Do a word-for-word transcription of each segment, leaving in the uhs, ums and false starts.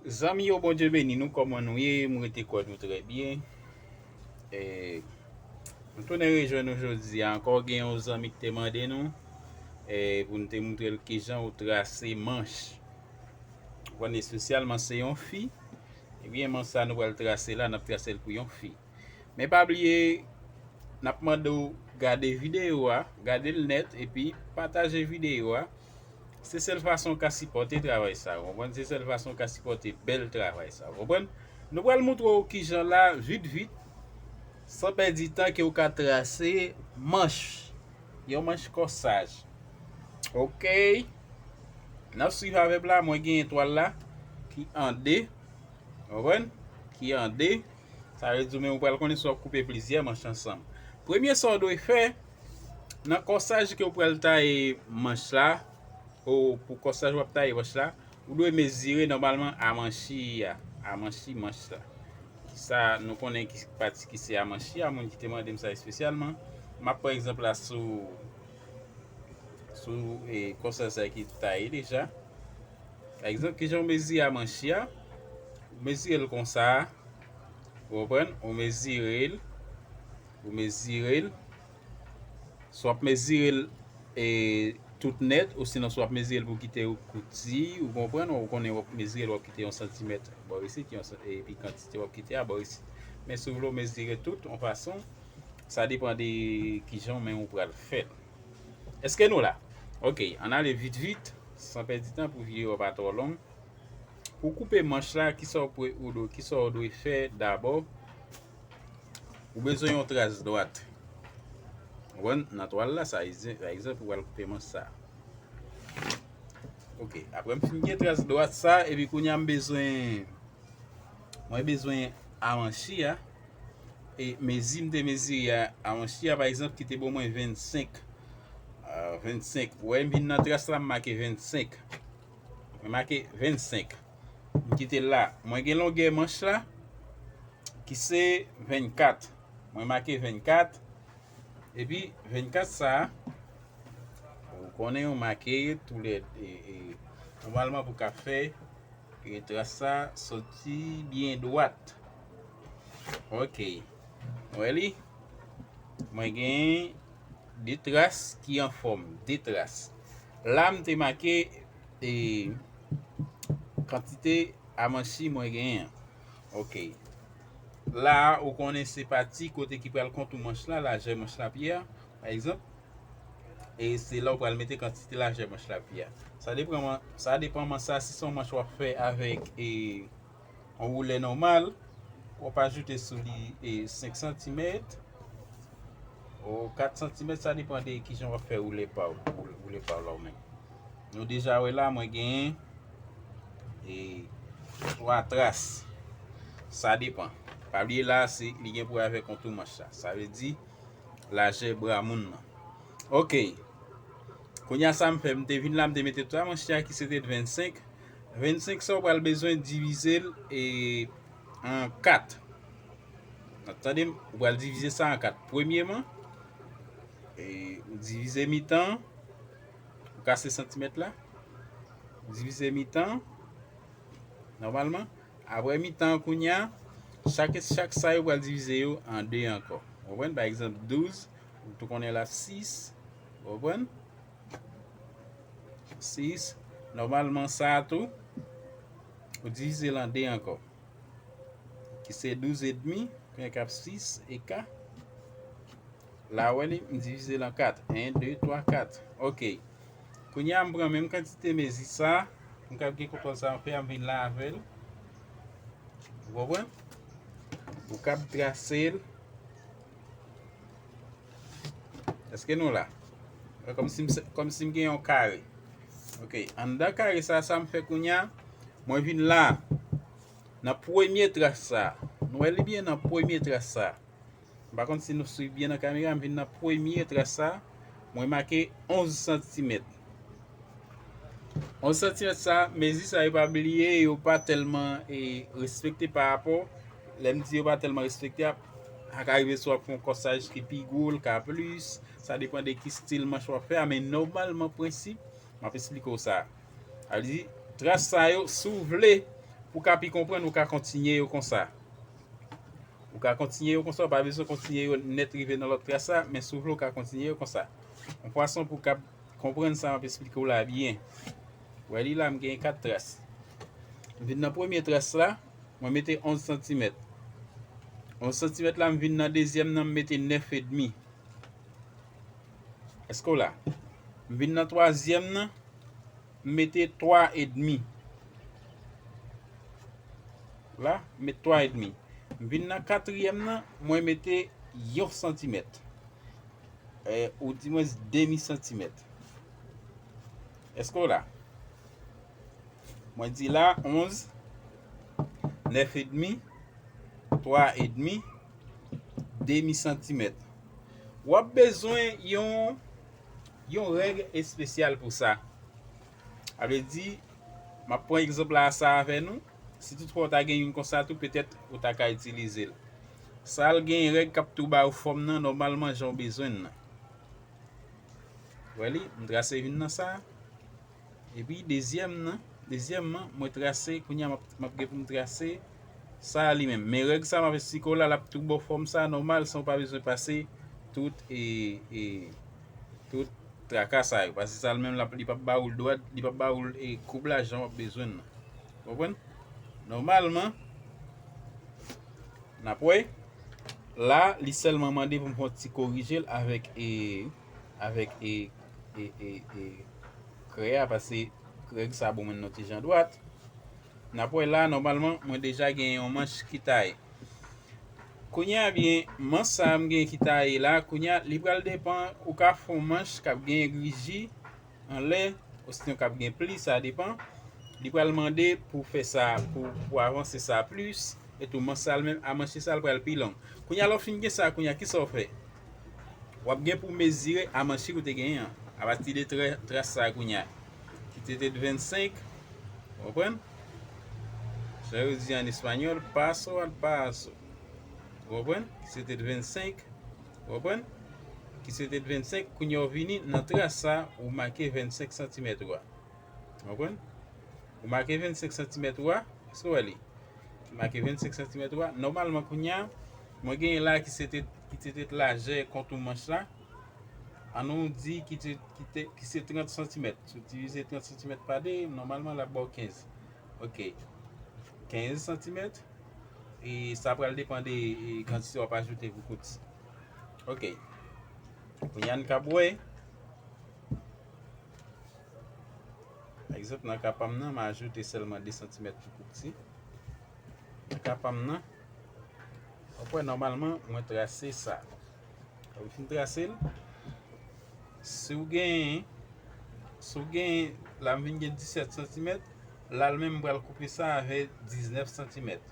Zanmi yo, Bondye beni nou. Kòman nou ye? M rete kwè nou trè byen. E, nou tounen rejwenn nou jodi a ankò. Gen yon zanmi ki te mande nou e, pou nou te moutre l kijan ou trase manch. Ou konn, espesyalman se yon fi. Ebyen, manch sa nou pral trase la, n ap trase l pou yon fi. Men pa bliye, n ap mande w gade videyo a, gade l nèt, epi pataje videyo a. Se sèl fason w ka sipòte travay sa, w konprann? Se sèl fason w ka sipòte bèl travay sa, w konprann? Nou pral moutre w kijan la, vit vit, san pèdi tan, ke w ka trase manch, yon manch kòsaj. Oke. N ap swiv avè m la, mwen genyen twal la ki an de, w konprann? Ki an de. Sa vle di w menm ou pral konnen si w ap koupe plizyè manch ansanm. Premye sa w dwe fè, nan kòsaj ke w pral taye manch la, ou pou kòsaj w ap taye manch la, ou dwe mezire nòmalman amanchi a, amanchi manch la. Sa nou konnen ki pati ki se amanchi a, moun ki te mande m sa espesyalman. M ap pran egzanp la sou, sou e, kòsaj sa ki taye deja. Pa egzanp, kijan w mezire amanchi a? Ou mezire l konsa, ou konprann? Ou mezire l, ou mezire l. Si w ap mezire l e, tout nèt, osinon si w ap mezire l pou kite kouti, ou konprann? Ou konnen w ap mezire l, w ap kite yon santimèt bò isit, yon san- epi kantite w ap kite a bò isit. Men si w vle w mezire tout, yon fason, sa depann de kijan w menm ou pral fè l. Èske nou la? Oke, ann ale vit vit, san pèdi tan pou videyo a pa twò long. Pou koupe manch la, kisa w pre- ou dwe, kisa w dwe fè dabò? Ou bezwen yon tras dwat. Ou konprann? Nan twal la, sa, egzan- pa egzanp, ou pral koupe manch sa. Oke, apre m fin gen tras dwat sa, epi kounye a m bezwen, mwen bezwen amanchi a. E mezi m te mezire a, amanchi a, pa egzanp, ki te ban mwen vennsenk. Ah, vennsenk. Ou wè, m vin nan tras la, m make vennsenk. Mwen make vennsenk. M kite l la. Mwen gen longè manch la, ki se vennkat. Mwen make vennkat. Epi vennkat sa, ou konnen ou make tou lè, e, e, nòmalman pou ka fè, e, tras sa soti byen dwat. Oke. Ou wè li? Mwen gen de tras ki anfòm, de tras. La, m te make, e, kantite amanchi mwen genyen an. Oke. La a, ou konnen se pati kote ki pral kontou manch la, lajè manch la pye a, pa egzanp. E se la ou pral mete kantite lajè manch la pye a. Sa depann, sa depann manch sa, si se yon manch w ap fè avèk, e, yon woulè nòmal, w ap ajoute sou li, e, senk santimèt, ou kat santimèt, sa depann de kijan w ap fè woulè pa w, woulè pa w la ou menm. Nou deja wè la, mwen genyen, e, twa tras. Sa depann. Pa bliye la, se, li gen pou wè avèk kontou manch la. Sa vle di, lajè bra moun nan. Oke. Kounye a sa m fè, m te vin la, m te mete twa manch la ki se te vennsenk. Vennsenk sa w pral bezwen divize l, e, an kat. Tande m, ou pral divize sa an kat. Premyeman, e, ou divize mitan, ou kase santimèt la, ou divize mitan, nòmalman. Apre mitan an kounye a, chak, chak sa yo pral divize yo an de ankò. Ou konprann? Pa egzanp, douz, ou tou konnen la sis, ou konprann? Sis, nòmalman sa a tou, ou divize l an de ankò. Ki se douz edmi, kounye a k ap sis e ka. La, wè li, m divize l an kat. En, de, twa, kat. Oke. Kounye a, m pran menm kantite mezi sa, m kab gen kontwòl sa, m fè a, m vin la avè l. Ou konprann? Ou kab trase l. Èske nou la? Wè, kòmsi m se- kòmsi m gen yon kare. Oke, anndan kare sa, sa m fè kounye a, mwen vin la, nan premye tras sa. Nou wè li byen nan premye tras sa. M pa konn si nou swiv byen nan kamera, m vin nan premye tras sa, mwen make onz santimèt. Onz santimèt sa, mezi sa yo pa bliye, yo pa tèlman, e, respekte pa rapò, lè m di yo pa tèlman respekte, ap, sa ka rive si w ap fè yon kòsaj ki pi gwo, l ka plis, sa depann de ki stil manch w ap fè a, men nòmalman prensip, m ap esplike w sa. Sa vle di, tras sa yo, si w vle, Pou w ka pi konprann, ou ka kontinye yo konsa. Ou ka kontinye yo konsa, ou pa bezwen kontinye yo nèt rive nan lòt tras la, men si w vle, ou ka kontinye yo konsa. Yon fason pou w ka konprann sa m ap esplike w la byen. Wè li la, m gen kat tras. M vin nan premye tras la, mwen mete onz santimèt. Onz santimèt la, m vin nan dezyèm nan, m mete nèf edmi. Èske w la? M vin nan twazyèm nan, m mete twa edmi. La, m met twa edmi. M vin nan katriyèm nan, mwen mete yon santimèt. Eh, ou di mwen demi santimèt. Èske w la? Mwen di la, onz, nèf edmi, twa edmi, demi santimèt. W ap bezwen yon, yon règ espesyal pou sa. A vle di, m ap pran egzanp la sa avè nou. Si toutfwa w ta gen youn konsa tou, petèt ou ta ka itilize l. Sa l gen règ k ap tou ba w fòm nan, nòmalman jan w bezwen l nan. Wè li, m trase youn nan sa. Epi dezyèm nan, dezyèmman, mwen trase, kounye a m ap, m ap gen pou m trase sa a li menm. Men règ sa m ap esplike w la, l ap tou ba w fòm sa nòmal san w pa bezwen pase tout, e, e, tout traka sa yo. Paske sa li menm, l ap, li p ap ba w l dwat, li p ap ba w l, e, koub la jan w ap bezwen l nan. Konprann? Nòmalman, n ap wè. La, li sèlman mande pou m fè yon ti korije l avèk, e, avèk, e, e, e, e, krè a, paske règ sa bon mwen nan ti jan dwat. N ap wè la, nòmalman, mwen deja gen yon manch ki taye. Kounye a byen, manch sa a m gen ki taye la, kounye a, li pral depann, ou ka fè yon manch k ap gen riji anlè, osinon k ap gen pli, sa depann. Li pral mande pou fè sa, pou, pou avanse sa plis, e tou manch sa l menm, amanche sa l pral pi long. Kounye a, lè w fin gen sa, kounye a, kisa w fè? W ap gen pou mezire amanche ou te genyen an, apati de tra-, tras sa a kounye a, ki te te vennsenk, w konprann? Jan yo di an espanyòl, paso al paso. Ou konprann? Ki se te vennsenk. Ou konprann? Ki se te vennsenk, kounye a w vini nan tras sa, ou make vennsenk santimèt ou a. Ou konprann? Ou make vennsenk santimèt ou a, èske w wè li? Ki make vennsenk santimèt ou a. Nòmalman, kounye a, mwen genyen la ki se te, ki se te lajè kontou manch la. An nou di ki te, ki te, ki se trant santimèt. Si w divize trant santimèt pa de, nòmalman, l ap ba w kenz. Ok. Kenz santimèt. E sa pral depann de, e, kantite w ap ajoute pou kouti. Ok. Kounye a n ka wè. Pa egzanp, nan ka pa m nan, m ajoute sèlman de santimèt pou kouti. Nan ka pa m nan, w ap wè nòmalman, mwen trase sa. Lè w fin trase l, si w genyen, si w genyen, la m vin gen disèt santimèt, la l menm m pral koupe sa avè diznèf santimèt.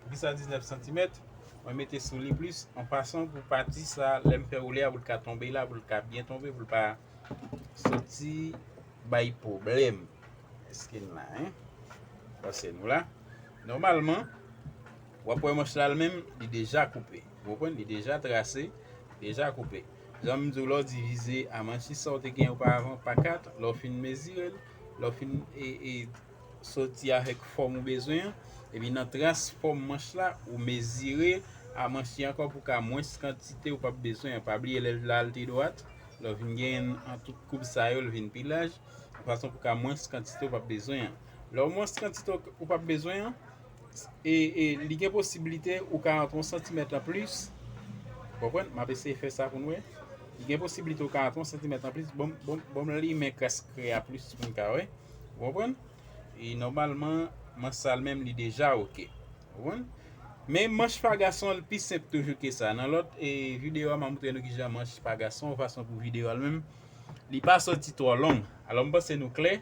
Poukisa diznèf santimèt? Mwen mete sou li plis, an pasan pou pati sa, lè m fè woule a, pou l ka tonbe la, pou l ka byen tonbe, pou l pa soti bay pwoblèm. Èske n la, en? Pase nou la. Nòmalman, w ap wè manch la l menm, li deja koupe. Ou konprann? Li deja trase, deja koupe. Jan m di w la, w divize amanche sa w te gen oparavan pa kat, lè w fin mezire l, lè w fin, e, e, soti avèk fòm ou bezwen an, epi nan tras fòm manch la, ou mezire amanche ankò pou ka mwens kantite ou p ap bezwen an. Pa bliye lè l la l te dwat, lè w vin genyen an tout koub sa yo, l vin pi laj, yon fason pou ka mwens kantite ou p ap bezwen an. Lè w mwens kantite ou p ap bezwen an, e, e li gen posiblite ou ka rantre yon santimèt anplis. Konprann? M ap eseye fè sa pou n wè. Li gen posiblite ou ka rantre yon santimèt anplis. Bon, bon, bon, m limen kras krè a plis pou n ka wè. Ou konprann? E nòmalman, manch sa l menm, li deja oke. Ou konprann? Men manch pa gason an, li pi senp toujou ke sa. Nan lòt, e, videyo a, m a montre nou kijan manch pa gason, fason pou videyo a l menm. Li pa soti twò long. Alò, m panse nou klè.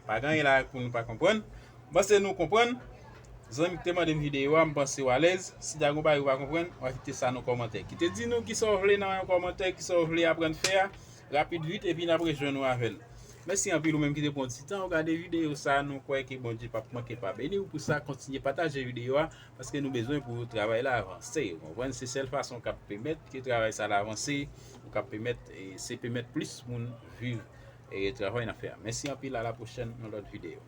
Pa gen anyen la pou nou pa konprann. M panse nou konprann. Zanmi ki te mande m videyo a, m panse w alèz. Si ta gen yon bagay ou pa konprann, w a kite sa nan kòmantè. Kite di nou kisa w vle nan yon kòmantè, kisa w vle aprann fè a. Rapid vit, epi n ap rejwenn ou avè l. Mèsi anpil ou menm ki te pran ti tan ou gade videyo sa. Nou kwè ke Bondye p ap manke pa beni w pou sa. Kontinye pataje videyo a, paske nou bezwen pou travay la avanse. Ou konprann? Se sèl fason k ap pèmèt ke travay sa la avanse, ou k ap pèmèt, e, se pèmèt plis moun viv, e, travay n ap fè a. Mèsi anpil, a la pwochèn nan lòt videyo.